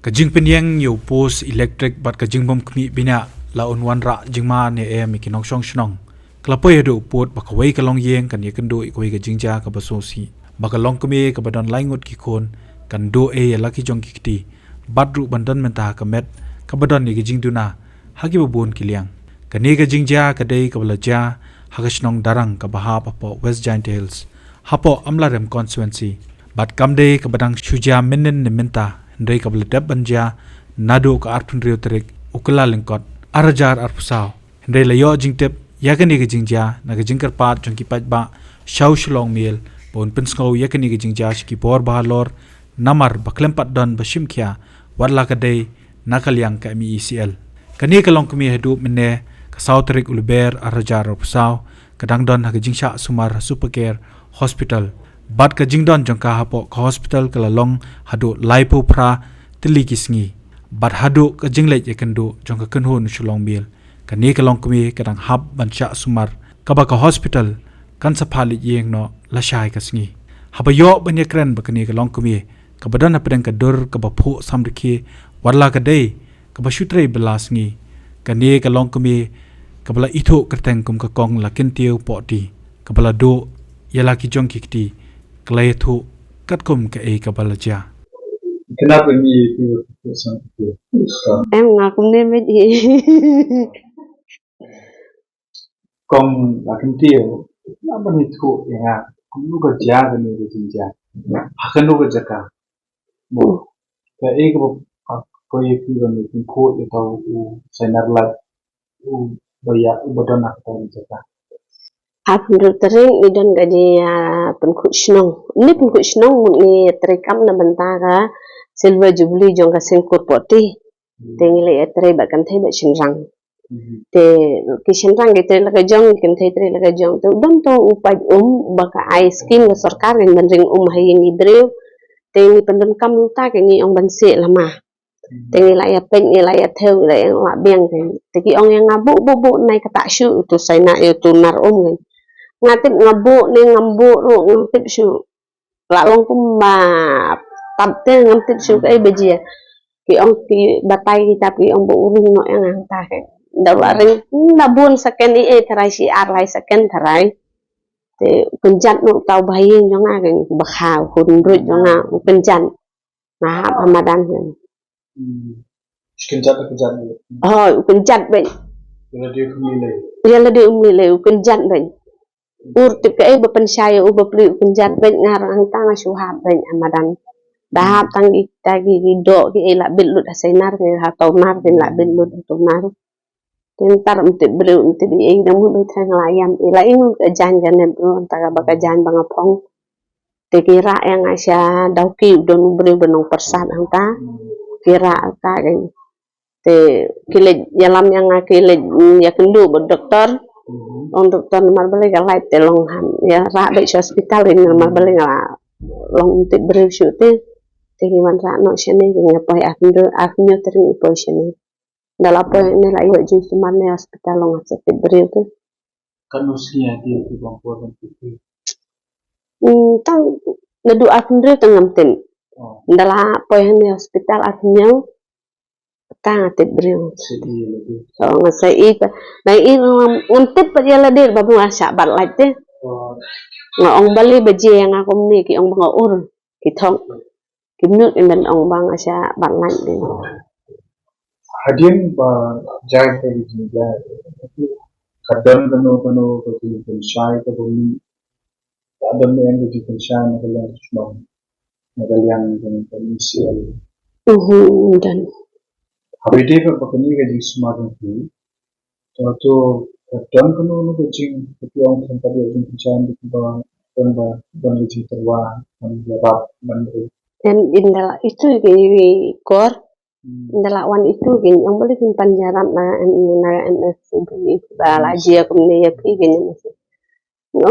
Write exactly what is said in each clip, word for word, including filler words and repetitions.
Ka jingpynïeng ïa u post elektrik bad ka jingbym khmih bniah la un wanrah jingma ne em ïa ki nongshong shnong. Ka la poi haduh u pud ba kawei ka longïing kan ïakynduh ïa kawei ka jingjia kaba sngewsih, ba ka longkmie kaba don lai ngut ki khun kan duh ei ïa la ki jong ki kti, bad ruh ban don mynta ha ka met kaba don ïa ka jingduna ha kiba bun ki liang. Kane ka jingjia ka dei kaba la jia ha ka shnong Darrang kaba hap hapoh West Jaintia Hills, hapoh Amlarem constituency. Bad kam dei kaba dang shu jia mynnin ne mynta, hynrei kaba la dep ban jia naduh ka arphew hynriew tarik u Kyllalyngkot ar hajar arphew saw. Hynrei la ïoh jingtip ïa kane ka jingjia na ka jingkyrpad jong ki paidbah sha u Shillong Mail ba un pynsngew ïa kane ka jingjia sha ki bor ba halor, namar ba khlem pat don ba shim khia, wat la ka dei na ka liang ka M E E C L. Kane ka longkmie haduh mynne ka saw tarik u Lber ar hajar arphew saw, ka dang don ha ka jingshah sumar ha Super Care Hospital. Bad ka jingdon jong ka hapoh ka hospital ka la long haduh laiphew phra tylli ki sngi. Bad haduh ka jingleit ïakynduh jong ka kynhun u Shillong Mail, kane ka longkmie ka dang hap ban shah sumar, kaba ka hospital kan sa phah leit ïeng noh lashai ka sngi. Haba ïoh ban ïakren ba kane ka longkmie kaba don hapdeng ka dur kaba phuh samrkhie, wat la ka dei kaba shu trei bylla sngi, kane ka longkmie kaba la ithuh kyrteng kum ka Kong Lakintiew Pohti, kaba la duh ïa la ki jong ki kti, ka la ïathuh katkum kaei kaba la jia. Kena pynmih ïa ki ba ki phuh samrkhie. Em, nga kumne met hi. Kong Lakintiew, na ban ïathuh ïa nga kumno ka jia kane ka jingjia, ha kano ka jaka? Mo, kaei kaba, ka, ka ïa ki ban ïa pynkhuid ïa uta u sainar lait uba ïa, uba don ha kata ka jaka? Arphew hynriew tarik ngi don ka jingïapynkhuid shnong. Ngi pynkhuid shnong mut ngi trei kam na bynta ka Silver Jubilee jong ka Seng Kur Pohti. Te ngi la ïatrei bad kynthei bad shynrang. Mhm. Te ki shynrang ki trei la ka jong, ki kynthei trei la ka jong. Te u don to u paid um ba ka ai skim ka sorkar kan ban ring um ha ïing ki briew. Te ngi pyndonkam uta, ke ngi ong ban seh lama. Mhm. Te ngi la ïa peit, ngi la ïa thew, ngi la ïa lah biang te. Te ki ong ïa nga buh, buh, buh, nai kata shuh, utu sainar, utu nar um kan. Nga tip nga buh ne ngam buh ruh, ngam tip shuh. La long kumba tap te, ngam tip shuh kaei ba jia. Ki ong ki batai ki tap, ki ong ba u ring noh ïa nga hangta ke. Da la ring, hmm, da bun second ei ei tharai, shi ar lai second tharai. Te u kynjat noh uta u bahaïing jong nga ke, ba kha u khun ruit jong nga, u kynjat. Nga hap ha madan ke. Hmm. Shi kynjat da kynjat beit. Hooid, u kynjat beit. Ïa lade um lei lei. Ïa lade um lei lei, u kynjat beit. Ur tip kaei ba pynshai ïa u bapli, u kynjat beit, nga ruh hangta nga shu hap beit ha madan. Da hap tang kita ki, ki doh ki ei lah bit lut ha sainar, ki ha tawnar, ki lah bit lut ha tawnar. Te ntar ym tip briew, ym tip ei ei, dang mut ba i thrang la ïam, i la ïam ka jaiñ ka net ruh, nta ka ba ka jaiñ ba nga phong. Te ki rah ïa nga sha Dawki, u don u briew ba nongpyrsad hangta. Ki rah hangta kein. Te ki leit ïalam ïa nga, ki leit, mm, ïakynduh bad doktor. Mhm. Ong doktor namar balei ka lait te long ham. Ïa rah beit sha hospital kein namar balei nga long ym tip briew shuh te. Te ki wan rah noh shane kein, nga poi arphew, arphew hynñiew tarik ngi poi shane. Da la poi ne la ïoh jingsumar ne hospital long ha sha tip briew te. Katno sngi hadien ki bang por ban tip briew? Hmm, tang naduh arphew hynriew tang ngam tip. Oh. Da la poi hangne hospital arphew hynñiew, tang nga tip briew. Sa i lade. Oh, nga sa i pa. Na i ngam, ngam tip pat ïa lade ba nga shah bat lait te. Oh. Nga ong balei ba jia ïa nga kumne, ki ong ba nga ur. Ki thok. Ki mut in ban ong ba nga shah bat lait te. Hadien ba jia ka jingïaid, ka don kano kano ka jingpynshai kaba mih, ka don ne em ka jingpynshai na ka liang ka shnong, na ka liang ka, ka M E C L? Mhm, don. Haba ïadei bad kane ka jingsumar jong phi, to, to, ka don kano kano ka jing, ka phi ong tang ka dei jingpynshai ba don ba, don ka jingtyrwa, ban ïarap, ban ri. Em, ynda la itu ki kor, Hmm. Ynda la wan itu kin ong balei kin pan ïarap na, em, na M S C ba la jia kumne ïa phi kin ong.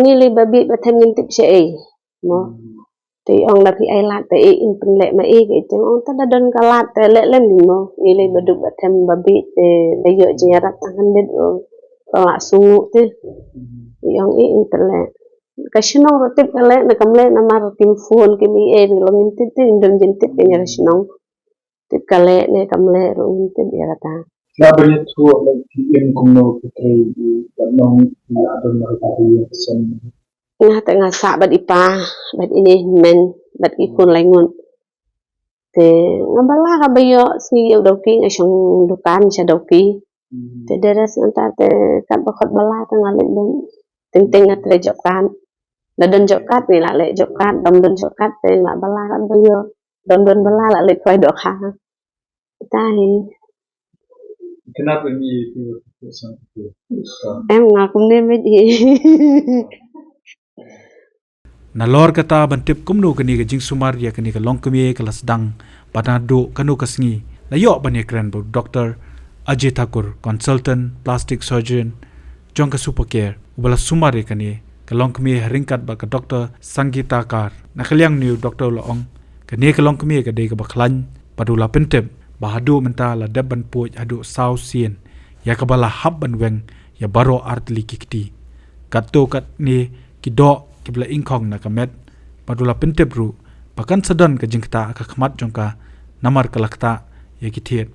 Ngi lei ba bieit ba them ngim tip shaei. Mo. Hmm. Te ong la phi ai lad te ei in pynleh ma ei, ke te ong te da don ka lad te leh lem mo. Ngi lei ba duk ba them ba bieit te da ïoh jingïarap tang khyndiat, la sngew te. Hmm. Te ong ei in pynleh. Ka shnong ruh tip ka leh ne kam leh namar kim phone kim ei ei, long ngim tip te, ngim don jingtip ka ïa ka shnong. Tip ka leh ne kam leh ruh ngam tip ïa kata. Nga ban ïathuh, like, ki im kumno ki trei, i, kat nong i la don mar ka ri ïa ka sem. Nga te nga sah bad i pa, bad ine i hynmen, bad i khun lai ngut. Te nga bala ka ba ïoh sngi ïa u Dawki, nga shong dukan sha Dawki. Te dere sngata te kat ba khot bala te nga leh don. Teng teng nga trei job card. La don job card ngi la leh job card, dom don job card te nga bala kat ba ïoh. Dom don bala la leh khwai dohkha. Tahi. Kenapa ni itu? Em nga kumne mej hi. Nalor kata ban tip kumno kane ka jingsumar ïa kane ka longkmie ka la sdang bad naduh kano ka sngi, la ïoh ban ïakren bad u Doctor Ajay Thakur, consultant plastic surgeon jong ka Supercare, uba la sumar ïa kane ka longkmie ha ryngkat bad ka Doctor Sangeeta Kar. Na ka liang une u doctor u la ong, kane ka longkmie ka dei kaba khlaiñ bad u la pyntip ba haduh mynta la dep ban pud haduh saw sien, ïa kaba la hap ban weng ïa baroh artylli ki kti. Katto katne ki doh kiba la ingkhong na ka met, bad u la pyntip ruh ba kan sa don ka jingktah ha ka khmat jong ka namar ka la ktah ïa ki thied.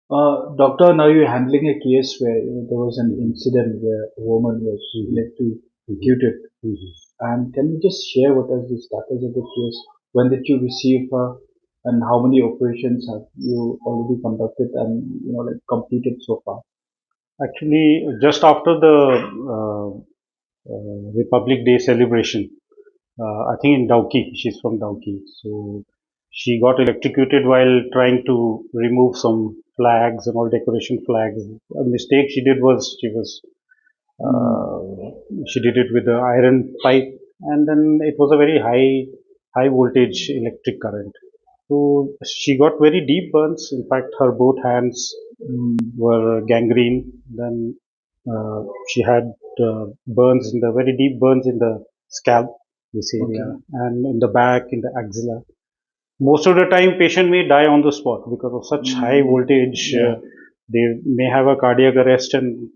Uh, doctor, now you're handling a case where, you know, there was an incident where a woman was electrocuted. And can you just share what is the status of the case? When did you receive her, and how many operations have you already conducted and, you know, like, completed so far? Actually, just after the uh, uh, Republic Day celebration, uh, I think in Dawki, she's from Dawki, so she got electrocuted while trying to remove some flags and all, decoration flags. A mistake she did was she was uh, she did it with the iron pipe, and then it was a very high high voltage electric current. So she got very deep burns. In fact, her both hands mm, were gangrene. Then uh, she had uh, burns in the very deep burns in the scalp, this area, okay, and in the back, in the axilla. Most of the time, patient may die on the spot because of such mm, high voltage. Yeah. Uh, they may have a cardiac arrest, and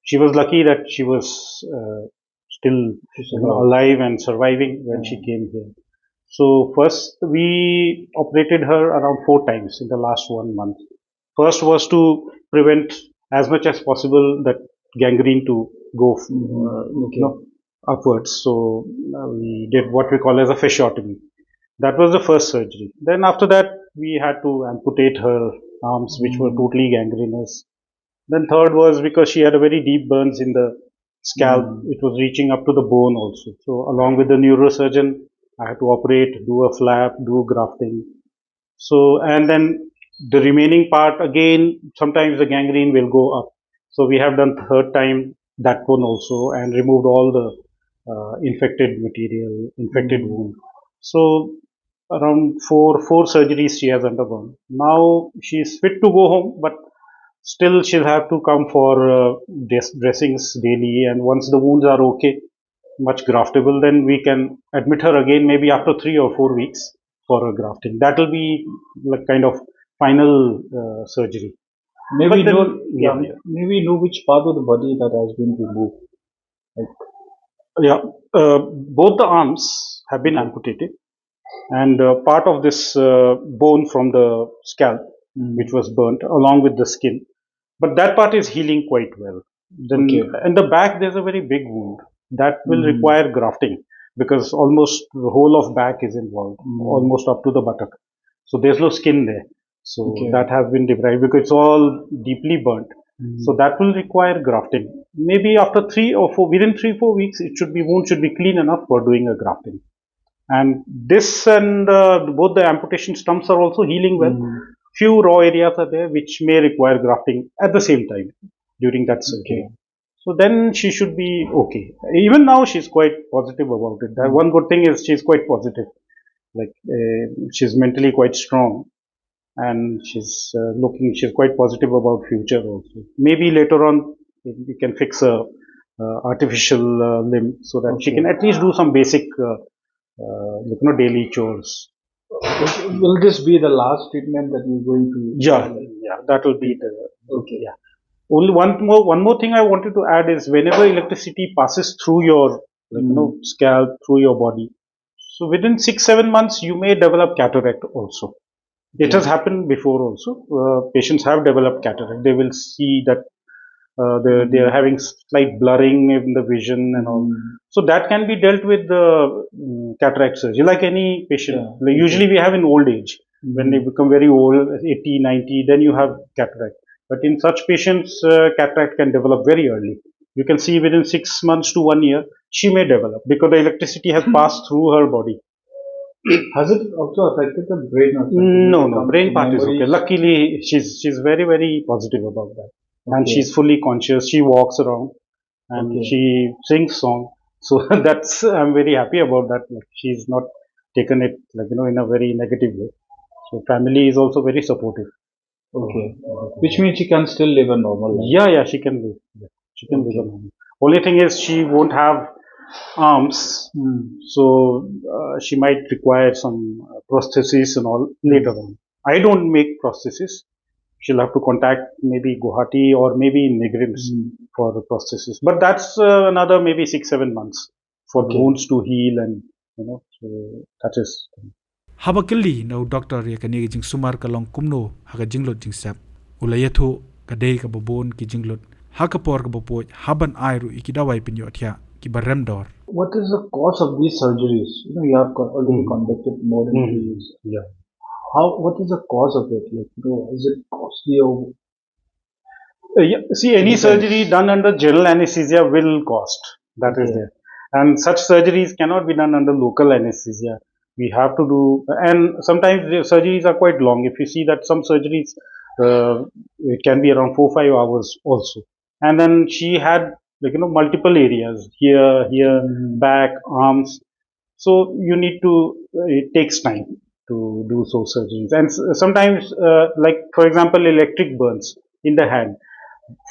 she was lucky that she was uh, still, you know, alive and surviving when she came here. So first we operated her around four times in the last one month. First was to prevent as much as possible that gangrene to go uh, okay, you know, upwards. So uh, we did what we call as a fasciotomy. That was the first surgery. Then after that, we had to amputate her arms, which were totally gangrenous. Then third was because she had a very deep burns in the scalp. Mm. It was reaching up to the bone also. So along with the neurosurgeon, I had to operate, do a flap, do grafting. So, and then the remaining part again, sometimes the gangrene will go up. So we have done third time that one also and removed all the uh, infected material, infected mm, wound. So around four four surgeries she has undergone. Now she is fit to go home, but still she'll have to come for uh, dress, dressings daily, and once the wounds are okay, much graftable, then we can admit her again maybe after three or four weeks for a grafting. That will be like kind of final uh, surgery. Maybe then, know, yeah, yeah, maybe know which part of the body that has been removed. Like, yeah, uh, both the arms have been amputated, and uh, part of this uh, bone from the scalp, mm, which was burnt, along with the skin, but that part is healing quite well. Then, okay, in the back, there's a very big wound that will mm, require grafting because almost the whole of back is involved, mm, almost up to the buttock. So there's no skin there. So okay, that has been deprived because it's all deeply burnt. Mm. So that will require grafting. Maybe after three or four, within three, four weeks, it should be, wound should be clean enough for doing a grafting. And this and uh, both the amputation stumps are also healing well. Mm. Few raw areas are there which may require grafting at the same time during that surgery. Okay. So then she should be okay. Even now, she's quite positive about it. That mm, one good thing is she's quite positive. Like uh, she's mentally quite strong, and she's uh, looking. She's quite positive about future also. Maybe later on, we can fix a uh, artificial uh, limb so that okay, she can at least do some basic uh, uh, you know, daily chores. Will this be the last treatment that you're going to? Yeah, yeah, that will be the okay. Yeah. Only one more, one more thing I wanted to add is whenever electricity passes through your, like, mm, you know, scalp, through your body, so within six seven months you may develop cataract also. It has happened before also. Uh, patients have developed cataract. They will see that uh, they they are having slight blurring in the vision and all. So that can be dealt with the mm, cataract surgery, like any patient. Yeah, Like usually we have in old age, when they become very old, eighty, ninety, then you have cataract. But in such patients, uh, cataract can develop very early. You can see within six months to one year, she may develop because the electricity has passed through her body. Has it also affected the brain or something? No, Like, no, um, brain part is memory? Okay. Luckily, she's she's very very positive about that, and Okay. She's fully conscious. She walks around, and Okay. She sings song. So that's I'm very happy about that. Like, she's not taken it, like, you know, in a very negative way. So family is also very supportive. Okay. Which means she can still live a normal life. Yeah, yeah, she can live. Yeah, she can live a normal. Only thing is she won't have arms, Hmm. so uh, she might require some uh, prosthesis and all later on. I don't make prosthesis. She'll have to contact maybe Guwahati or maybe NEIGRIHMS Hmm. for the prosthesis. But that's uh, another maybe six, seven months for Okay. wounds to heal and, you know, so that is. Haba kylli na u doktor ïa kane ka jingsumar ka long kumno ha ka jinglut jingsep, u la ïathuh ka dei kaba bun ki jinglut ha ka por kaba puid, haban ai ruh ïa ki dawai pynïohthiah kiba rem dor. What is the cause of these surgeries? You know, you have co- already conducted more than Hmm. three years. Yeah. How? What is the cause of it? Like, you know, is it costly or Uh, yeah. See, any surgery done under general anesthesia will cost. That is there. And such surgeries cannot be done under local anesthesia. We have to do, and sometimes the surgeries are quite long. If you see that some surgeries, uh, it can be around four, five hours also. And then she had, like, you know, multiple areas here, here, back, arms. So you need to, uh, it takes time to do those surgeries. And s- sometimes, uh, like, for example, electric burns in the hand.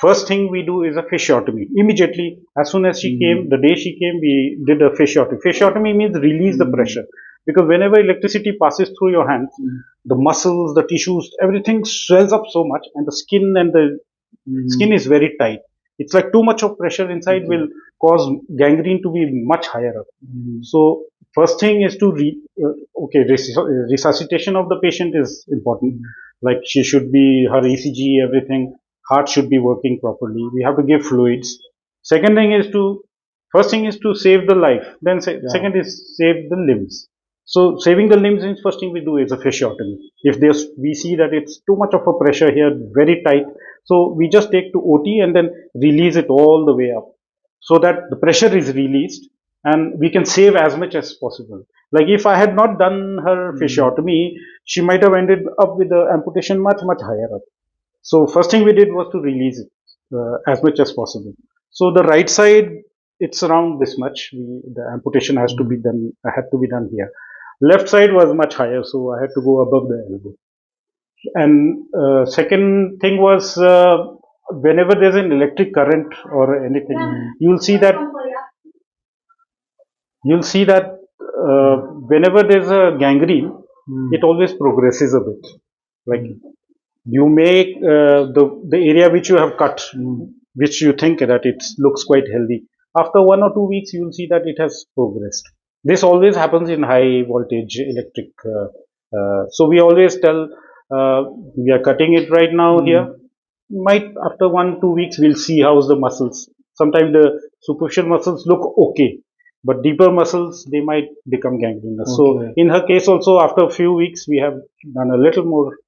First thing we do is a fasciotomy. Immediately, as soon as she came, the day she came, we did a fasciotomy. Fasciotomy means release the pressure. Because whenever electricity passes through your hands, the muscles, the tissues, everything swells up so much, and the skin and the skin is very tight. It's like too much of pressure inside will cause gangrene to be much higher up. So first thing is to re, uh, okay, res, resuscitation of the patient is important. Like, she should be, her E C G, everything, heart should be working properly. We have to give fluids. Second thing is to, first thing is to save the life. Then se- second is save the limbs. So saving the limbs is first thing we do is a fasciotomy. If there's, we see that it's too much of a pressure here, very tight, so we just take to O T and then release it all the way up, so that the pressure is released and we can save as much as possible. Like, if I had not done her fasciotomy, she might have ended up with the amputation much, much higher up. So first thing we did was to release it uh, as much as possible. So the right side, it's around this much. We, the amputation has to be done. Had to be done here. Left side was much higher, so I had to go above the elbow. And uh, second thing was, uh, whenever there's an electric current or anything, you'll see that you'll see that uh, whenever there's a gangrene, it always progresses a bit. Like, you make uh, the the area which you have cut, which you think that it looks quite healthy. After one or two weeks, you will see that it has progressed. This always happens in high voltage electric. Uh, uh, so we always tell, uh, we are cutting it right now here. Might after one two weeks we'll see how's the muscles. Sometimes the superficial muscles look okay, but deeper muscles, they might become gangrenous. So Okay. In her case also, after a few weeks, we have done a little more,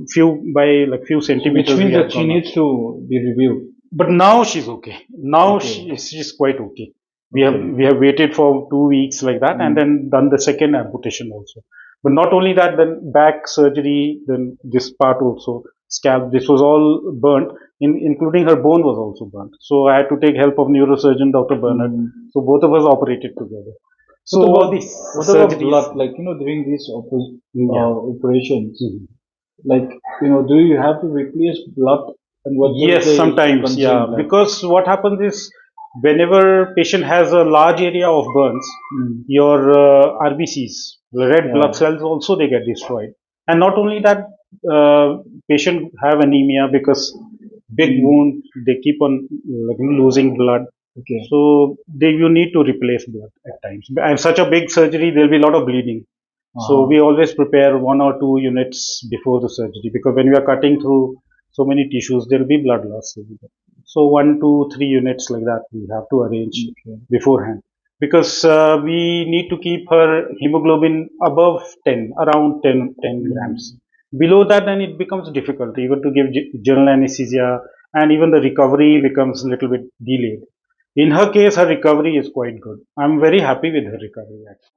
few by, like, few centimeters. Which means We have that she gone up. Needs to be reviewed. But now she's okay. Now Okay. She, she's quite okay. We have we have waited for two weeks like that, and then done the second amputation also. But not only that, then back surgery, then this part also, scalp. This was all burnt, in, including her bone was also burnt. So I had to take help of neurosurgeon Doctor Bernard. So both of us operated together. So What all about- these What about surgeries. Blood? Like, you know, during these oper- Yeah. uh, operations, Mhm. like, you know, do you have to replace blood? And what Yes, sometimes, yeah. Because what happens is, whenever patient has a large area of burns, your uh, R B Cs, the red Yeah. blood cells also, they get destroyed. And not only that, uh, patient have anemia because big Mm. wound, they keep on, like, losing blood. Okay. So they, you need to replace blood at times. And such a big surgery, there'll be a lot of bleeding. So we always prepare one or two units before the surgery, because when we are cutting through so many tissues, there will be blood loss. So one, two, three units like that we have to arrange beforehand, because uh, we need to keep her hemoglobin above ten, around ten, ten grams. Below that, then it becomes difficult even to give ge-, general anesthesia, and even the recovery becomes a little bit delayed. In her case, her recovery is quite good. I'm very happy with her recovery, actually.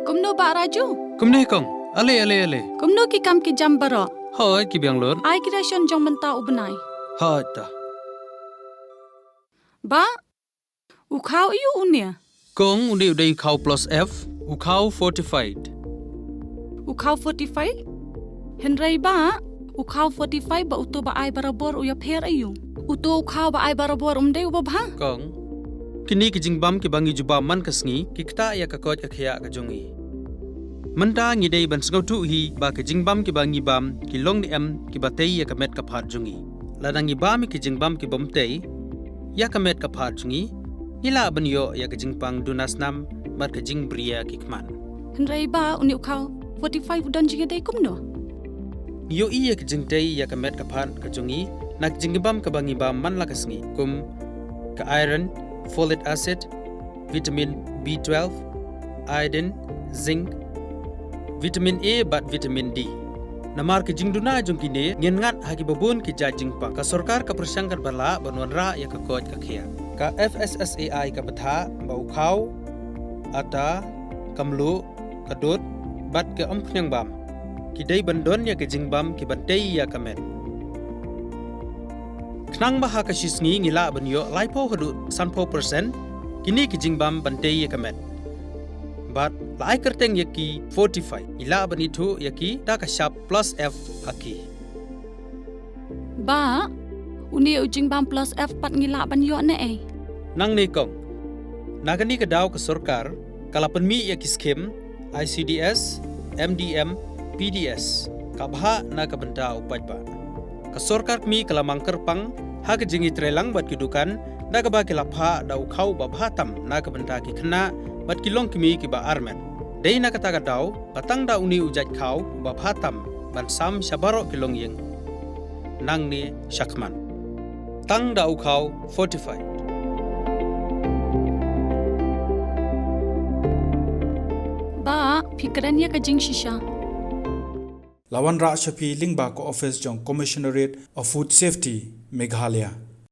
Kumno Bah Raju? Kumne kong. Ale, ale, ale. Kumno ki kam ki jam baroh? Hoi, ki biang lut. Ai ki ration jong mynta u bnai. Hoi ta. Bah, u khaw aiu une? Kong, une u dei u khaw plus F, u khaw fortified. U khaw fortified? Hynrei Bah, u khaw fortified bad uto ba ai barabor u ïapher aiu? Uto u khaw ba ai barabor um dei uba bha? Kong, kine ki jingbam kiba ngi ju bam man ka sngi ki ktah ïa ka koit ka khiah ka jong ngi. Mynta ngi dei ban sngewthuh hi ba ki jingbam kiba ngi bam ki long ne em kiba tei ïa ka met ka phad jong ngi. Lada ngi bam ïa ki jingbam kibym tei ïa ka met ka phad jong ngi, ngi lah ban ïoh ïa ka jingpang duna snam bad ka jingbriew ki khmat. Hynrei Bah, une u khaw fortified u don jingïadei kumno? Ngi ïohi ïa ka jingtei ïa ka met ka phad ka jong ngi na ka jingbam kaba ngi bam man la ka sngi, kum ka iron, folic acid, vitamin B twelve, iodine, zinc, vitamin A bad vitamin D. Namar ka jingduna jong kine, ngin ngat ha kiba bun ki jait jingpang. Ka sorkar ka pyrshang katba lah ban wanrah ïa ka koit ka khiah. Ka F S S A I ka bthah ba u khaw, ata, ka mluh, ka dud bad ka umphniang bam ki dei ban don ïa ki jingbam kiban tei ïa ka met. Khnang ba ha ka shi sngi ngi lah ban ïoh laiphew haduh sanphew percent kine ki jingbam ban tei ïa ka met. Bad la ai kyrteng ïa ki fortified, ngi lah ban ithuh ïa ki da ka shap plus F ha ki. Bah, une u jingbam plus F pat ngi lah ban ïoh ne ei? Nangne kong. Na kane ka daw ka sorkar ka la pynmih ïa ki skim I C D S, M D M, P D S, ka bhah na ka bynta u paidbah. Ka sorkar kmie ka la mang kyrpang ha ka jingïatreilang bad ki dukan da kaba ki la phah da u khaw ba bha tam na ka bynta ki khynnah bad ki longkmie kiba armet. Dei na kata ka daw ba tang da une u jait khaw ba bha tam ban sam sha baroh ki longïing nangne shakhmat. Tang da u khaw fortified. Bah, phi kren ïa ka jingshisha. La wanrah sha phi lyngba ka office jong Commissionerate of Food Safety, Meghalaya.